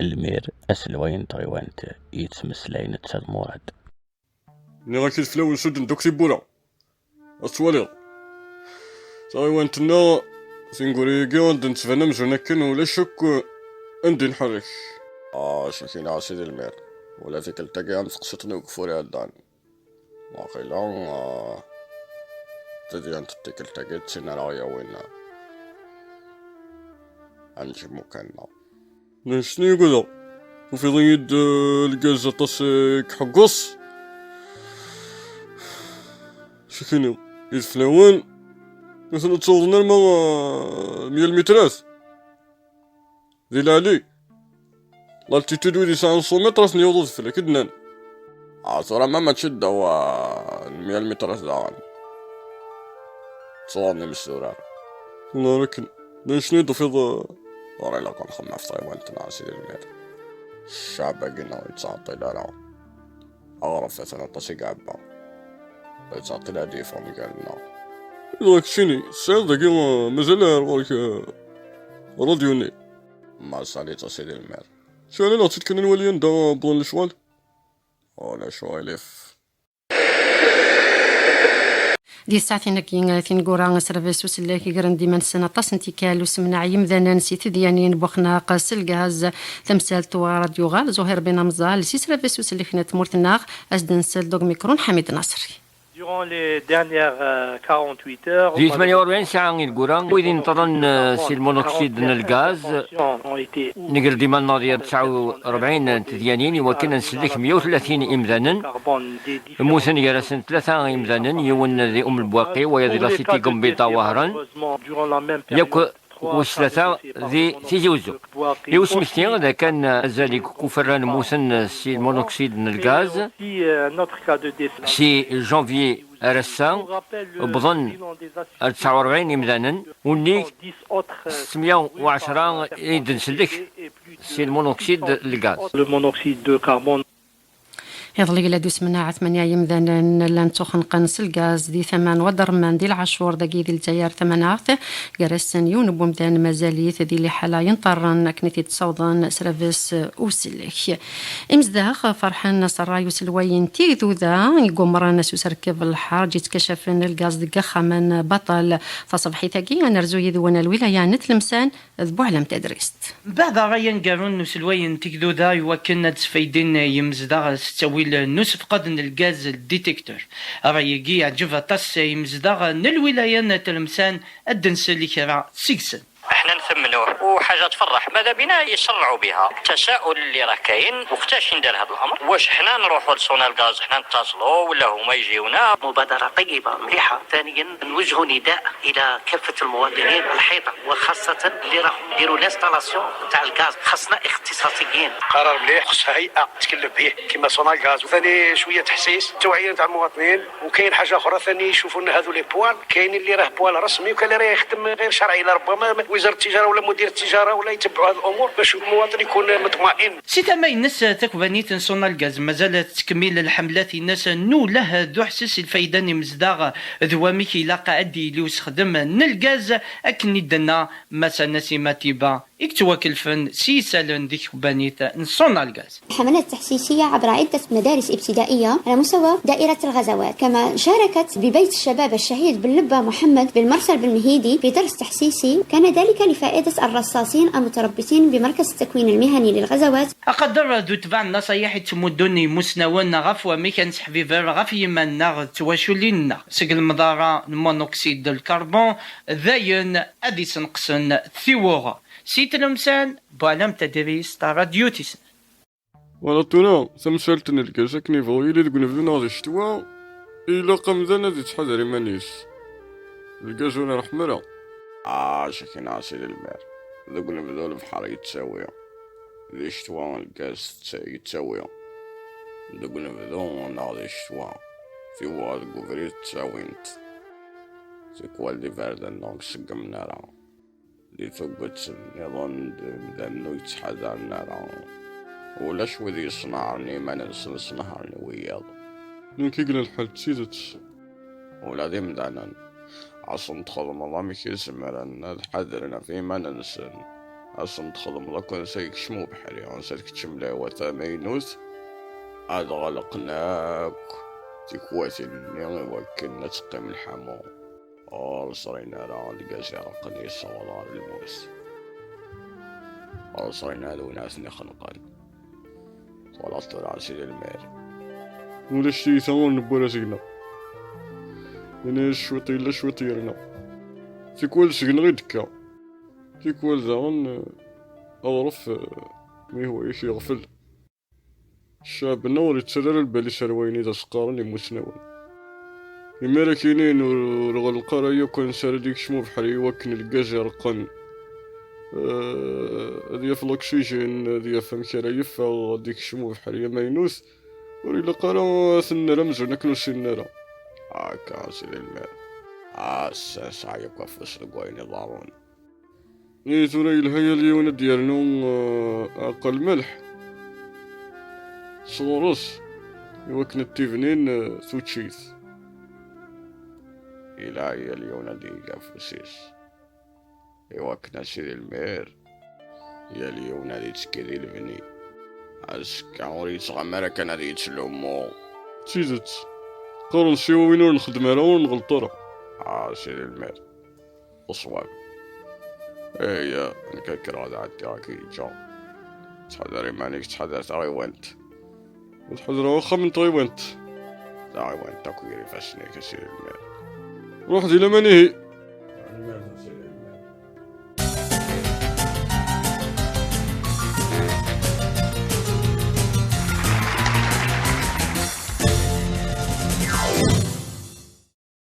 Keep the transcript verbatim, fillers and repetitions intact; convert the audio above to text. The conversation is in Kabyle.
Lmir, aselway n tɣiwant, yettmeslay netta d Murad. Nniɣ-ak-id fell-awen sudden-d akk tiwwura. Ad twaliḍ. Taɣiwant-nneɣ, tineggura-agi ad d-nettban amzun akken ulac akk anda i nḥerrek. Ah, acu k-yenɣa a sidi lmir? Ula tikkelt-agi am teqsiṭ-nni n ugeffur iɛeddan. Waqila, ah, tadyant n tikkelt-agi d tin ara ɣ-yawin ad neǧǧ imukan-nneɣ. Nniɣ-ak-id ugadeɣ. Tufiḍ-iyi-d, eh, lgaz aṭas, eh, i iḥeggeṣ. Acu k-iniɣ, ideflawen atan ur ttawḍen arma, eh, mya lmitrat. Di lɛali. L'altitude wid yesɛan cent mètres ad ten-yawḍ udfel, ak-id-nnan. Ah, tura ma mačči ddaw, ah, n mya lmitrat daɣen. Ttɣurren imesdurar. Tura akken. D acu i d-tufiḍ, ah? Ur ilaq ad nxemmem ɣef tɣiwant-nneɣ a sidi lmir. Ccɛeb-agi-nneɣ ur yettɛeṭṭil ara. Aɣref atan aṭas i iɛebba. Ur yettɛeṭṭil ad d-yeffeɣ mgal-nneɣ. Dɣa keččini, tesɛiḍ dagi, ah, mazal ar ɣur-k, ah, ṛadyu-nni? Ma sɛiḍ-itt a sidi lmir. Tura neɣ-tt-id kan ad nwali anda wwḍen lecɣal? Ulac uɣilif. Di tsaɛtin-agi tineggura, asrebes usellek gren-d iman-nsen aṭas n tikkal usemneɛ yimdanen si tedyanin n wexnaq s lgaz. Tamsalt war ad d-yuɣal Zuhir Ben Amẓal si srebes usellek n tmurt-nneɣ, ad s-d-nsel deg umikru n Ḥamid Naṣri. Durant les dernières, euh, quarante-huit heures, di tmanya u rebɛin saɛa ineggura, wid ineṭṭren, eh, si lmunuksid n lgaz, neger-d iman-nneɣ di tesɛa u rebɛin n tedyanin i wakken ad nsellek meyya u tlatin imdanen. Mmuten gar-asen tlata imdanen, yiwen di Um Lbwaqi, wayeḍ di la Cité Gembita Wahran, yakk wis tlata di Tizi Uzzu. I usmekti, d akken azal n yikuferran mmuten si lmunuksid n lgaz, si janvier ar ass-a, wwḍen ar tesɛa u rebɛin imdanen, unnig setmya u ɛecra i d-nsellek si lmunuksid n lgaz. Le monoxyde de carbone. Iḍelli yella-d usemneɛ tmanya yimdanen llan ttuxenqen s lgaz di tama n Waderman di Lɛacur, dagi di Lezzayer tamaneɣt, gar-asen yiwen n wemdan mazal-it di liḥala yenṭerren akken i t-id-ssawḍen srebes usellek. Imezdaɣ ferḥen s ṛṛay uselway n Tigduda i yumren s userkeb lḥerǧ yettkaccafen lgaz deg ixxamen baṭel. Taṣebḥit-agi ad nerzu yid-wen ar lwilaya n Tlemsan d Buɛlam Tadrist. Mbeɛd ṛṛay aneggaru n uselway n Tigduda i wakken ad d-sfaydin yimezdaɣ s ttawil n usefqed n lgaz détecteur. Ṛṛay-agi yeɛǧeb aṭas imezdaɣ n lwilaya n Tlemsan, ad d-nsel i kra seg-sen. احنا نثمنوه وحاجة تفرح، ماذا بينا يشرعوا بها التساؤل اللي راه كاين، وقتاش يندار هذا الأمر؟ واش حنا نروحوا لسونا الغاز، حنا نتصلوا ولا هما يجيونا؟ مبادرة طيبة مليحة. ثانيا، نوجه نداء إلى كافة المواطنين الحيطة، وخاصة اللي راهم يديروا l'installation تاع الغاز، خاصنا اختصاصيين. قرار مليح، خص هيئة تكلف به كيما سونا الغاز، وثاني شوية تحسيس، توعية تاع المواطنين. وكاين حاجة أخرى ثاني، يشوفوا لنا هذو les poêles، كاين اللي راه poêle رسمي، وكاين اللي راه يخدم غير شرعي، لا ربما وزارة التجارة ولا مدير التجارة ولا يتبعوا هذا الأمور باش المواطن يكون مطمئن. Si tama-ines, takbanit n Sonalgaz mazal tettkemmil lḥemlat-ines n uwelleh d uḥesses i lfayda n imezdaɣ d wamek ilaq ad d-yili usexdem n lgaz, akken i d-tenna Massa Nassima Tiba, i yettwakelfen s yisallen di tkebbanit n Sonalgaz. الحملات التحسيسية عبر عدة مدارس ابتدائية على مستوى دائرة الغزوات، كما شاركت ببيت الشباب الشهيد بن لبة محمد بن مرسل بن مهيدي في درس تحسيسي، كان ذلك لفائدة الرصاصين المتربصين بمركز التكوين المهني للغزوات. Aqader d utbaɛ n nnaṣayeḥ i ttmuddun imusnawen ɣef wamek ad nesseḥbiber ɣef yiman-nneɣ d twaculin-nneɣ seg lemḍara n monoksid n lkarbun, d ayen ad isenqsen tiwuɣa. Si Tlemsan, Buɛlam Tadrist, Radyu Tisna. Wala tura, tamsalt n lgaz akken yebɣu yili deg unebdu neɣ di ccetwa, ilaq amdan ad ittḥadar iman-is. Lgaz ur iṛeḥḥem ara. Ah, acu k-yenɣa a sidi lmir? Deg unebdu lebḥer yettawi, di ccetwa lgaz tetta-, yettawi. Deg unebdu neɣ di ccetwa, tiwuɣa deg ubrid ttawint. Tikwal d iberdan ur nṣeggem ara. Di tuget nniḍen d imdanen ur yettḥadaren ara. Ulac wid yeṣnaharen iman-nsen, snehren i wiyaḍ. Nekk i yellan lḥal d tidet. Ula d imdanen, ɣas n txedmeḍ amek i zemren ad ḥadren ɣef iman-nsen. Asen-d-txedmeḍ akk ansa yekcem ubeḥri, ansa tkeččem lehwa tamaynut, ad ɣelqen akk tikwatin-nni i wakken ad teqqim lḥamu. Ur ẓrin ara lgaz ireqqen yessawaḍ ɣer lmut. Ur ẓrin ara d win ara ten-ixenqen. Twalaḍ tura a sidi lmir? Ulac tiyita ur newwi ara seg-neɣ. Yenna-yas cwiṭ yella cwiṭ yerna. Tikwal seg-neɣ i d-tekka. Tikwal daɣen, eh, aḍref, eh, mi hwa-yak yeɣfel. Ccɛeb-nneɣ ur yettarra ara lbal-is ar wayen i d as-qqaren imusnawen. Imi ara k-inin ur, ur ɣelleq ara yakk ansa ara d-ikcem ubeḥri i wakken lgaz ireqqen, eh, ad yaf l'oxygène, ad yaf amek ara yeffeɣ, ad ikcem ubeḥri amaynut, ur ilaq ara ad ten-nerr amzun akken ur ssinen ara. Akka, a sidi lmir. Ass-a nesɛa yakk afus deg wayen iḍerrun. Ihi tura yelha yal yiwen ad d-yernu, eh, aɛeqqa lmelḥ sɣur-s i wakken ad t-ibnin, eh, tuččit. Yelha yal yiwen ad d-yeg afus-is i wakken a sidi lmir yal yiwen ad yettekki di lebni. Azekka ur yettɣam ara kan ad yettlummu. D tidet. Qqaren s yiwawin ur nxeddem ara, ur nɣelleṭ ara. Ah, sidi lmir. Ṣṣwab. Aya, nekk ad kkreɣ ad ɛeddiɣ akken yeǧǧa. Ttḥadar iman-ik, ttḥadar taɣiwant. Ad ḥadreɣ axxam n tɣiwant. Taɣiwant akk gar ifassen-ik, a sidi lmir. Ruḥ di laman ihi.